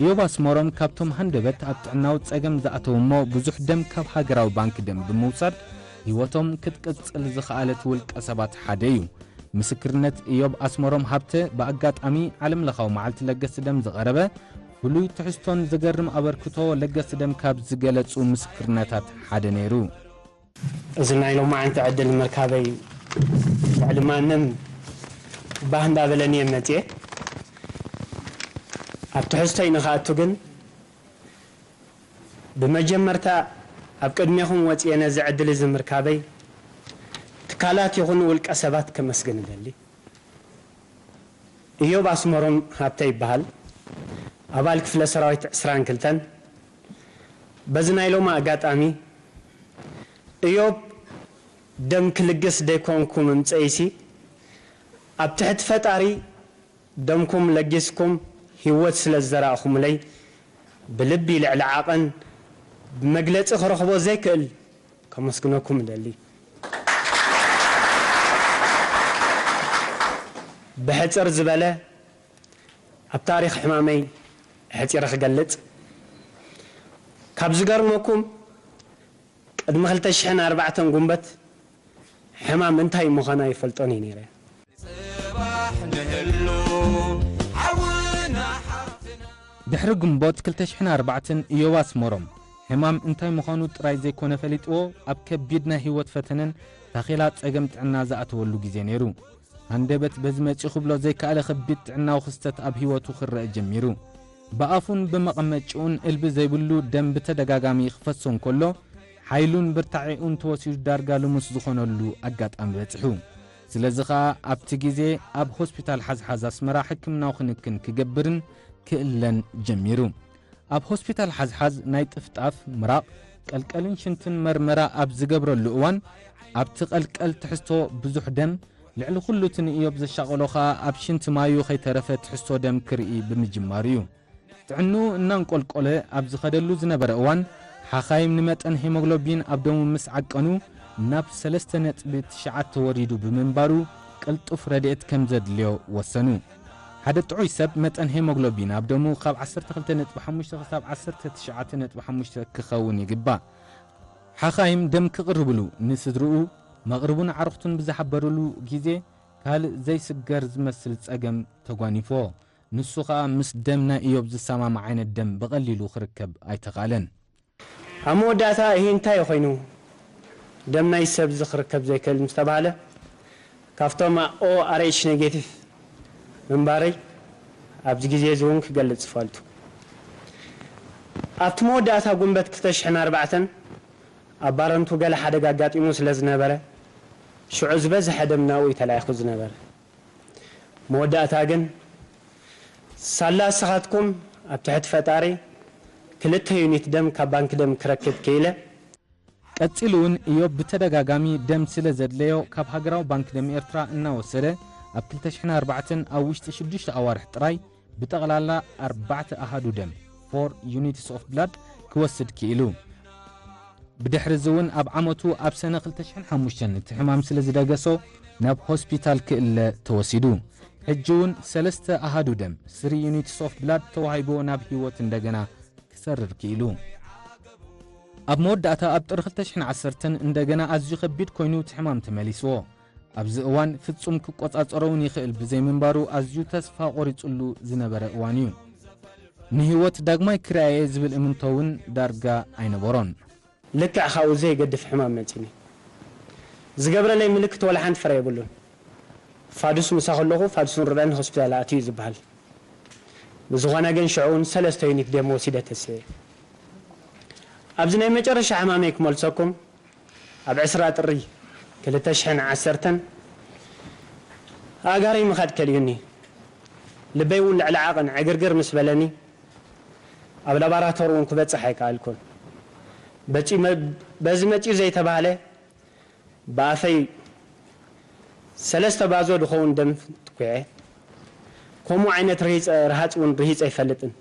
ኢዮብ ኣስመሮም ካብቶም ሃንደበት ኣብ ጥዕናዊ ጸገም ዝኣተዉ እሞ ብዙሕ ደም ካብ ሃገራዊ ባንክ ደም ብምውሳድ ህይወቶም ክትቅጽል ዝኸኣለት ውልቀ ሰባት ሓደ እዩ። ምስክርነት ኢዮብ ኣስመሮም ሃብተ ብኣጋጣሚ ዓለምለኻዊ መዓልቲ ለገስቲ ደም ዝቐረበ ፍሉይ ትሕዝቶን ዘገርም ኣበርክቶ ለገስቲ ደም ካብ ዝገለጹ ምስክርነታት ሓደ ነይሩ። እዚ ናይ ሎማዓንቲ ዕድል ምርካበይ ልዕሊ ማንም ባህ እንዳበለኒ እየ መፅየ። ኣብ ትሕዝቶይ ንኽኣቱ ግን ብመጀመርታ ኣብ ቅድሜኹም ወፅየ ነዚ ዕድል እዚ ምርካበይ ትካላት ይኹኑ ውልቀ ሰባት ከመስግን እደሊ። እዮብ ኣስመሮም ሃብተ ይበሃል። ኣባል ክፍለ ሰራዊት ዕስራን ክልተን። በዚ ናይ ሎሚ ኣጋጣሚ እዮብ ደም ክልግስ ደይኮንኩ ምምፀኢሲ ኣብ ትሕቲ ፈጣሪ ደምኩም ለጊስኩም ህይወት ስለ ዝዘራእኹምለይ ብልቢ ልዕሊ ዓቐን ብመግለፂ ክረኽቦ ዘይክእል ከመስግነኩም እደሊ። ብሕፅር ዝበለ ኣብ ታሪኽ ሕማመይ ኣሕፂረ ክገልፅ፣ ካብ ዝገርመኩም ቅድሚ ክልተ ሽሕን ኣርባዕተን ጉንበት ሕማም እንታይ ምዃኑ ኣይፈልጦን እየ ነይረ። ጽባሕ ንህሉ ሓውና ሓፍትና ድሕሪ ግንቦት ክልተ ሽሕን ኣርባዕተን እዮብ ኣስመሮም ሕማም እንታይ ምዃኑ ጥራይ ዘይኮነ ፈሊጥዎ፣ ኣብ ከቢድ ናይ ህይወት ፈተነን ታኼላ ጸገም ጥዕና ዝኣተወሉ ግዜ ነይሩ። ሃንደበት በዚ መጺኡ ክብሎ ዘይከኣለ ከቢድ ጥዕናዊ ክስተት ኣብ ህይወቱ ክረአ ጀሚሩ። ብኣፉን ብመቐመጭኡን እልቢ ዘይብሉ ደም ብተደጋጋሚ ክፈሶ እንከሎ፣ ሓይሉን ብርታዒኡን ተወሲዱ ዳርጋ ልሙስ ዝኾነሉ ኣጋጣሚ በጺሑ። ስለዚ ኸኣ ኣብቲ ግዜ ኣብ ሆስፒታል ሓዝሓዝ ኣስመራ ሕክምናዊ ክንክን ክገብርን ክእለን ጀሚሩ። ኣብ ሆስፒታል ሓዝሓዝ ናይ ጥፍጣፍ፣ ምራቕ፣ ቀልቀልን ሽንትን መርመራ ኣብ ዝገብረሉ እዋን፣ ኣብቲ ቀልቀል ትሕዝቶ ብዙሕ ደም፣ ልዕሊ ኩሉ እቲ ንእዮብ ዘሻቐሎ ኸኣ ኣብ ሽንቲ ማዩ ኸይተረፈ ትሕዝቶ ደም ክርኢ ብምጅማሩ እዩ። ጥዕንኡ እናንቆልቆለ ኣብ ዝኸደሉ ዝነበረ እዋን፣ ሓኻይም ንመጠን ሄሞግሎቢን ኣብ ደሙ ምስ ዓቀኑ፣ ናብ ሰለስተ ነጥቢ ትሽዓተ ወሪዱ ብምንባሩ፣ ቅልጡፍ ረድኤት ከም ዘድልዮ ወሰኑ። ሓደ ጥዑይ ሰብ መጠን ሄሞግሎቢን ኣብ ደሙ ካብ ዓሰርተ ክልተ ነጥቢ ሓሙሽተ ክሳብ ዓሰርተ ትሽዓተ ነጥቢ ሓሙሽተ ክኸውን ይግባእ። ሓኻይም ደም ክቕርብሉ ንስድርኡ፣ መቕርቡን ኣዕሩኽቱን ብዝሓበሩሉ ግዜ፣ ካልእ ዘይስገር ዝመስል ጸገም ተጓኒፎ። ንሱ ኸኣ ምስ ደም ናይ እዮብ ዝሰማማዕ ዓይነት ደም ብቐሊሉ ክርከብ ኣይተኻእለን። ኣብ መወዳእታ እሂ እንታይ ኮይኑ ደም ናይ ሰብ እዚ ክርከብ ዘይክእል ምስ ተባህለ፣ ካብቶም ኦ ኣር ኤች ኔጌቲቭ ምንባረይ ኣብዚ ግዜ እዚ እውን ክገልጽ እፈልጡ። ኣብቲ መወዳእታ ጉንበት ክልተ ሽሕን ኣርባዕተን ኣብ ባረንቱ ገለ ሓደጋ ኣጋጢሙ ስለ ዝነበረ፣ ሽዑ ዝበዝሐ ደም ናብኡ እዩ ተላኢኹ ዝነበረ። መወዳእታ ግን፣ ሳላ ንስኻትኩም ኣብ ትሕቲ ፈጣሪ ክልተ ዩኒት ደም ካብ ባንክ ደም ክረክብ ክኢለ። ቀጺሉ እውን እዮብ ብተደጋጋሚ ደም ስለ ዘድለዮ፣ ካብ ሃገራዊ ባንክ ደም ኤርትራ እናወሰደ፣ ኣብ ክልተ ሽሕን ኣርባዕተን ኣብ ውሽጢ ሽዱሽተ ኣዋርሕ ጥራይ ብጠቕላላ ኣርባዕተ ኣሃዱ ደም፣ ፎር ዩኒትስ ኦፍ ብላድ፣ ክወስድ ክኢሉ። ብድሕሪ እዚ እውን ኣብ ዓመቱ ኣብ ሰነ ክልተ ሽሕን ሓሙሽተን እቲ ሕማም ስለ ዝደገሶ ናብ ሆስፒታል ክእለ ተወሲዱ። ሕጂ እውን ሰለስተ ኣሃዱ ደም፣ ስሪ ዩኒትስ ኦፍ ብላድ፣ ተዋሂብዎ ናብ ህይወት እንደገና ክሰርር ክኢሉ። ኣብ መወዳእታ ኣብ ጥሪ ክልተ ሽሕን ዓሰርተን እንደገና ኣዝዩ ከቢድ ኮይኑ እቲ ሕማም ተመሊስዎ። ኣብዚ እዋን ፍጹም ክቆጻጸሮ እውን ይኽእል ብዘይምንባሩ ኣዝዩ ተስፋ ቆሪጹሉ ዝነበረ እዋን እዩ። ንህይወት ዳግማይ ክርኣየ ዝብል እምንቶ እውን ዳርጋ ኣይነበሮን። ልክዕ ካብኡ ዘይገድፍ ሕማም መጺኒ። ዝገብረለይ ምልክት ወላ ሓንቲ ፍረ የብሉን። ፋዱስ ምሳ ከለኹ ፋዱስ ንርበን ሆስፒታል ኣትዩ እዩ ዝበሃል። ብዝኾነ ግን ሽዑ እውን ሰለስተ ዩኒት ደም ወሲደ ተስኤ። ኣብዚ ናይ መጨረሻ ሕማመይ ክመልሰኩም፣ ኣብ ዕስራ ጥሪ ክልተ ሽሕን ዓሰርተን ኣእጋረይ ምኻድ ከልዩኒ። ልበይ እውን ልዕሊ ዓቐን ዕግርግር ምስ በለኒ፣ ኣብ ላባራቶሪ እውን ክበጽሕ ኣይከኣልኩን። በጺ-፣ በዚ መጺኡ ዘይተባህለ፣ ብኣፈይ ሰለስተ ባዞ ዝኸውን ደም ትኩዐ። ከምኡ ዓይነት ርሂጸ-፣ ርሃጽ እውን ርሂጸ ኣይፈልጥን።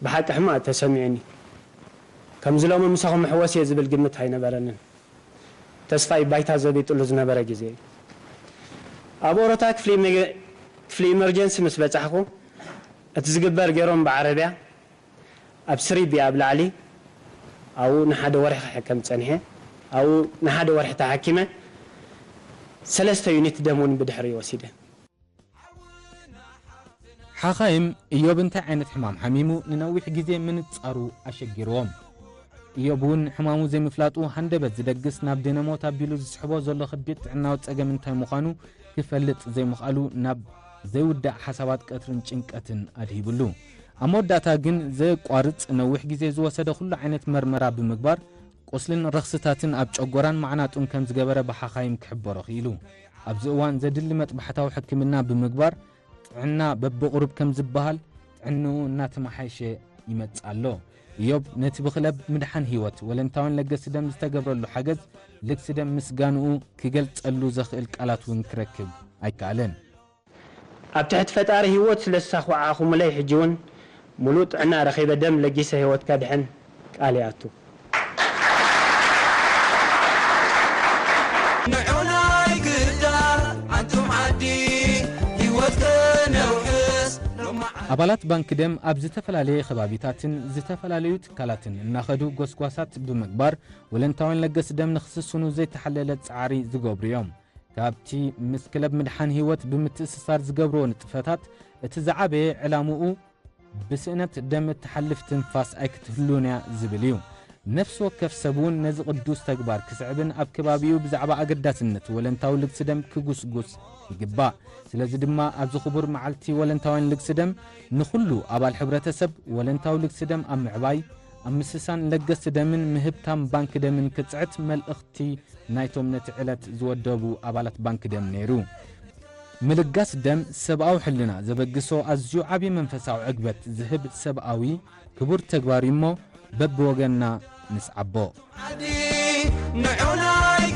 ብሓቂ ሕማቕ ተሰሚዑኒ። ከምዚ ሎሚ ምሳኹም ምሕወስ እየ ዝብል ግምት ኣይነበረንን። ተስፋይ ባይታ ዘቢጥሉ ዝነበረ ግዜ እዩ። ኣብ ኦሮታ ክፍሊ ኢመ-፣ ክፍሊ ኢመርጀንሲ ምስ በጻሕኩ፣ እቲ ዝግበር ገይሮም ብዓረብያ ኣብ ስሪቢ ኣብ ላዕሊ ኣብኡ ንሓደ ወርሒ ክሕከም ጸኒሐ። ኣብኡ ንሓደ ወርሒ ተሓኪመ፣ ሰለስተ ዩኒት ደም እውን ብድሕሪ ወሲደ። ሓኻይም እዮብ እንታይ ዓይነት ሕማም ሓሚሙ ንነዊሕ ግዜ ምንጻሩ ኣሸጊርዎም። እዮብ እውን ሕማሙ ዘይምፍላጡ ሃንደበት ዝደግስ ናብ ድነ ሞት ኣቢሉ ዝስሕቦ ዘሎ ከቢድ ጥዕናዊ ጸገም እንታይ ምዃኑ ክፈልጥ ዘይምኽኣሉ ናብ ዘይውዳእ ሓሳባት ቀትርን ጭንቀትን ኣድሂብሉ። ኣብ መወዳእታ ግን ዘየቋርጽ ነዊሕ ግዜ ዝወሰደ ኩሉ ዓይነት መርመራ ብምግባር ቁስልን ረኽስታትን ኣብ ጨጎራን ማዕናጡን ከም ዝገበረ ብሓኻይም ክሕበሮ ክኢሉ። ኣብዚ እዋን ዘድሊ መጥባሕታዊ ሕክምና ብምግባር ጥዕና በብቑሩብ ከም ዝበሃል ጥዕንኡ እናተመሓየሸ ይመጽእ ኣሎ። እዮብ ነቲ ብክለብ ምድሓን ህይወት ወለንታዊን ለገሲ ደም ዝተገብረሉ ሓገዝ ልግሲ ደም ምስጋንኡ ክገልጸሉ ዘኽእል ቃላት እውን ክረክብ ኣይከኣለን። ኣብ ትሕቲ ፈጣሪ ህይወት ስለ ዝሳኹዓኹምለይ ሕጂ እውን ምሉእ ጥዕና ረኺበ ደም ለጊሰ ህይወት ከድሕን ቃል ይኣቱ። ንዑናይ ግዳ ኣንቱም ዓዲ ህይወት ከነውሕስ ሎማዓ ኣባላት ባንክ ደም ኣብ ዝተፈላለየ ከባቢታትን ዝተፈላለዩ ትካላትን እናኸዱ ጎስጓሳት ብምግባር ወለንታውያን ለገስ ደም ንኽስስኑ ዘይተሓለለ ጻዕሪ ዝገብሩ እዮም። ካብቲ ምስ ክለብ ምድሓን ህይወት ብምትእስሳር ዝገብርዎ ንጥፈታት እቲ ዝዓበየ ዕላምኡ ብስእነት ደም እትሓልፍ ትንፋስ ኣይክትህሉን እያ ዝብል እዩ። ነፍሲ ወከፍ ሰብ እውን ነዚ ቅዱስ ተግባር ክስዕብን ኣብ ከባቢኡ ብዛዕባ ኣገዳስነት ወለንታዊ ልግሲ ደም ክጉስጉስ ይግባእ። ስለዚ ድማ ኣብዚ ክቡር መዓልቲ ወለንታውያን ልግሲ ደም ንኹሉ ኣባል ሕብረተሰብ ወለንታዊ ልግሲ ደም ኣብ ምዕባይ፣ ኣብ ምስሳን ለገስቲ ደምን ምህብታም ባንክ ደምን ክጽዕት መልእኽቲ ናይቶም ነቲ ዕለት ዝወደቡ ኣባላት ባንክ ደም ነይሩ። ምልጋስ ደም ሰብኣዊ ሕልና ዘበግሶ ኣዝዩ ዓቢ መንፈሳዊ ዕግበት ዝህብ ሰብኣዊ ክቡር ተግባር እዩ እሞ በብወገንና ንስዓቦ። ዓዲ ንዑናይ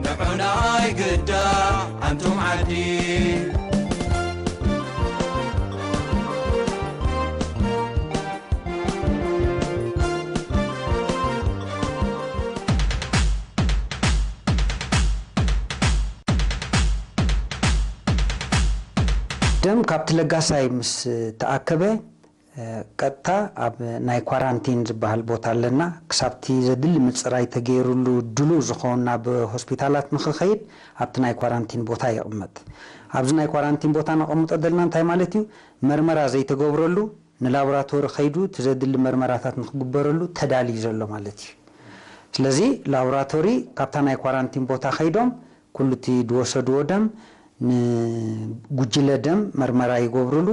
ንዑናይ ግዳ ኣንቱም ዓዲ። ደም ካብቲ ለጋሳይ ምስ ተኣከበ፣ እ፣ ቀጥታ ኣብ ናይ ኳራንቲን ዝበሃል ቦታ ኣለና። ክሳብቲ ዘድሊ ምጽራይ ተገይሩሉ ድሉው ዝኸውን ናብ ሆስፒታላት ንኽኸይድ ኣብቲ ናይ ኳራንቲን ቦታ ይቕመጥ። ኣብዚ ናይ ኳራንቲን ቦታ ነቐምጦ ዘለና እንታይ ማለት እዩ? መርመራ ዘይተገብረሉ፣ ንላቦራቶሪ ከይዱ እቲ ዘድሊ መርመራታት ንኽግበረሉ ተዳልዩ ዘሎ ማለት እዩ። ስለዚ ላቦራቶሪ ካብታ ናይ ኳራንቲን ቦታ ከይዶም ኩሉ እቲ ዝወሰድዎ ደም ንጉጅለ ደም መርመራ ይገብሩሉ።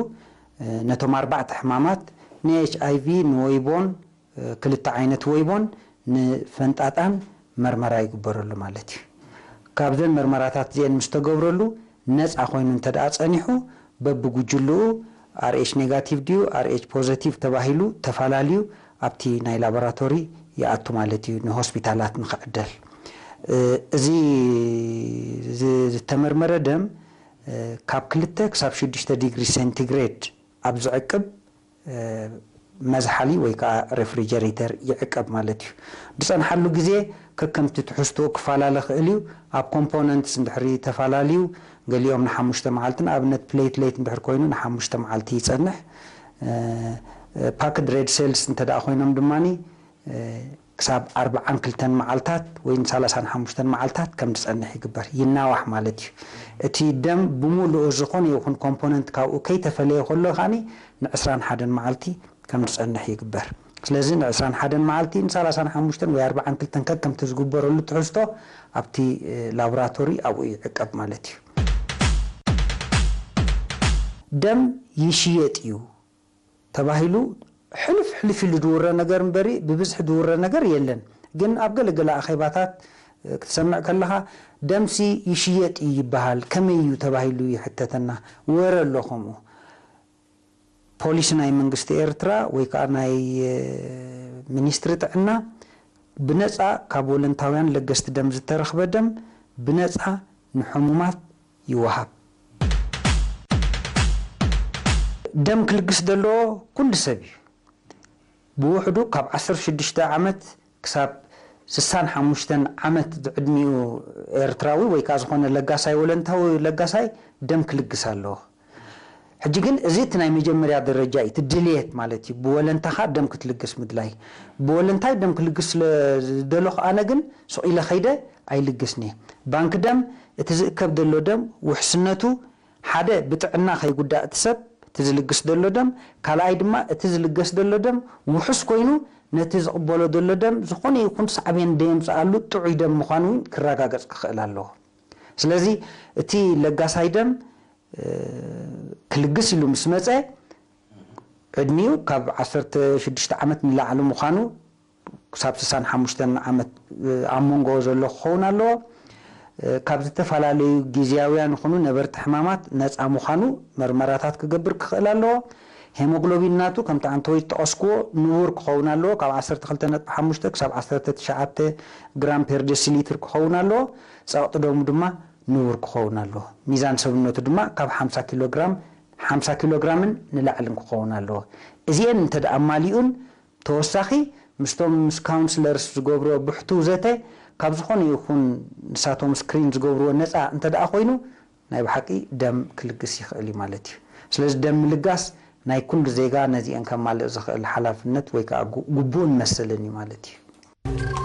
ነቶም ኣርባዕተ ሕማማት፣ ንኤች ኣይ ቪ፣ ንወይቦን፣ ክልተ ዓይነት ወይቦን ንፈንጣጣን መርመራ ይግበረሉ ማለት እዩ። ካብዘን መርመራታት እዚአን ምስ ተገብረሉ ነፃ ኮይኑ እንተ ደኣ ጸኒሑ፣ በብጉጅልኡ ኣር ኤች ኔጋቲቭ ድዩ ኣር ኤች ፖዘቲቭ ተባሂሉ ተፈላልዩ ኣብቲ ናይ ላቦራቶሪ ይኣቱ ማለት እዩ፣ ንሆስፒታላት ንኽዕደል። እ፣ እዚ ዝ-፣ ዝተመርመረ ደም፣ እ፣ ካብ ክልተ ክሳብ ሽዱሽተ ዲግሪ ሴንቲግሬድ ኣብ ዝዕቅብ፣ እ፣ መዝሓሊ ወይ ከዓ ሬፍሪጀሬተር ይዕቀብ ማለት እዩ። ዝጸንሓሉ ግዜ ከከምቲ ትሕዝትኡ ክፈላለ ክእል እዩ። ኣብ ኮምፖነንትስ እንድሕሪ ተፈላለዩ፣ ገሊኦም ንሓሙሽተ መዓልቲ፣ ንኣብነት ፕሌትሌት እንድሕር ኮይኑ ንሓሙሽተ መዓልቲ ይጸንሕ። እ፣ ፓክድ ሬድ ሴልስ እንተ ደኣ ኮይኖም ድማኒ፣ እ፣ ክሳብ ኣርብዓን ክልተን መዓልታት ወይ ንሰላሳን ሓሙሽተን መዓልታት ከም ዝጸንሕ ይግበር፣ ይናዋሕ ማለት እዩ። እቲ ደም ብምሉኡ ዝኾነ ይኹን ኮምፖነንት ካብኡ ከይተፈለየ ከሎ ከኣኒ ንዕስራን ሓደን መዓልቲ ከም ዝጸንሕ ይግበር። ስለዚ ንዕስራን ሓደን መዓልቲ፣ ንሰላሳን ሓሙሽተን ወይ ኣርብዓን ክልተን ከከምቲ ዝግበረሉ ትሕዝቶ ኣብቲ፣ እ፣ ላቦራቶሪ ኣብኡ ይዕቀብ ማለት እዩ። ደም ይሽየጥ እዩ ተባሂሉ ሕልፍ ሕልፍ ኢሉ ዝውረ ነገር እምበሪ ብብዝሒ ዝውረ ነገር የለን። ግን ኣብ ገለ ገለ ኣኼባታት፣ እ፣ ክትሰምዕ ከለኻ ደምሲ ይሽየጥ እዩ ይበሃል፣ ከመይ እዩ ተባሂሉ ይሕተተና። ወረ ኣሎ ከምኡ። ፖሊሲ ናይ መንግስቲ ኤርትራ ወይ ከዓ ናይ፣ እ፣ ሚኒስትሪ ጥዕና ብነጻ ካብ ወለንታውያን ለገስቲ ደም ዝተረኽበ ደም ብነጻ ንሕሙማት ይወሃብ። ደም ክልግስ ዘለዎ ኩሉ ሰብ እዩ። ብውሕዱ ካብ ዓሰርተ ሽዱሽተ ዓመት ክሳብ ስሳን ሓሙሽተን ዓመት ዝዕድሚኡ ኤርትራዊ ወይ ከዓ ዝኾነ ለጋሳይ፣ ወለንታዊ ለጋሳይ ደም ክልግስ ኣለዎ። ሕጂ ግን እዚ እቲ ናይ መጀመርያ ደረጃ እዩ፣ እቲ ድልየት ማለት እዩ። ብወለንታኻ ደም ክትልግስ ምድላይ። ብወለንታይ ደም ክልግስ ስለ ዝደለኹ ኣነ ግን ስቕ ኢለ ከይደ ኣይልግስን እየ። ባንክ ደም እቲ ዝእከብ ዘሎ ደም ውሕስነቱ ሓደ ብጥዕና ከይጉዳእ እቲ ሰብ እቲ ዝልግስ ዘሎ ደም፣ ካልኣይ ድማ እቲ ዝልገስ ዘሎ ደም ውሑስ ኮይኑ ነቲ ዝቕበሎ ዘሎ ደም ዝኾነ ይኹን ሳዕቤን ደየምጽኣሉ ጥዑይ ደም ምዃኑ እውን ክረጋገጽ ክኽእል ኣለዎ። ስለዚ እቲ ለጋሳይ ደም፣ እ፣ ክልግስ ኢሉ ምስ መጸ ዕድሚኡ ካብ ዓሰርተ ሽዱሽተ ዓመት ንላዕሊ ምዃኑ ክሳብ ስሳን ሓሙሽተን ዓመት፣ እ፣ ኣብ መንጎ ዘሎ ክኸውን ኣለዎ። እ፣ ካብ ዝተፈላለዩ ግዝያውያን ይኹኑ ነበርቲ ሕማማት ነፃ ምዃኑ መርመራታት ክገብር ክኽእል ኣለዎ። ሄሞግሎቢን ናቱ ከምቲ ኣንተወይ ዝጠቐስክዎ ንቡር ክኸውን ኣለዎ። ካብ ዓሰርተ ክልተ ነጥቢ ሓሙሽተ ክሳብ ዓሰርተ ትሽዓተ ግራም ፐር ዴሲሊትር ክኸውን ኣለዎ። ጸቕጢ ደሙ ድማ ንቡር ክኸውን ኣለዎ። ሚዛን ሰብነቱ ድማ ካብ ሓምሳ ኪሎ ግራም፣ ሓምሳ ኪሎ ግራምን ንላዕልን ክኸውን ኣለዎ። እዚኤን እንተ ደኣ ኣማሊኡን ተወሳኺ ምስቶም ምስ ካውንስለርስ ዝገብሮ ብሕቱ ዘተ ካብ ዝኾነ ይኹን ንሳቶም ስክሪን ዝገብርዎ ነፃ እንተ ደኣ ኮይኑ ናይ ብሓቂ ደም ክልግስ ይኽእል እዩ ማለት እዩ። ስለዚ ደም ምልጋስ ናይ ኩሉ ዜጋ ነዚኤን ከማልእ ዝኽእል ሓላፍነት ወይ ከዓ ጉ-፣ ግቡእን መሰልን እዩ ማለት እዩ።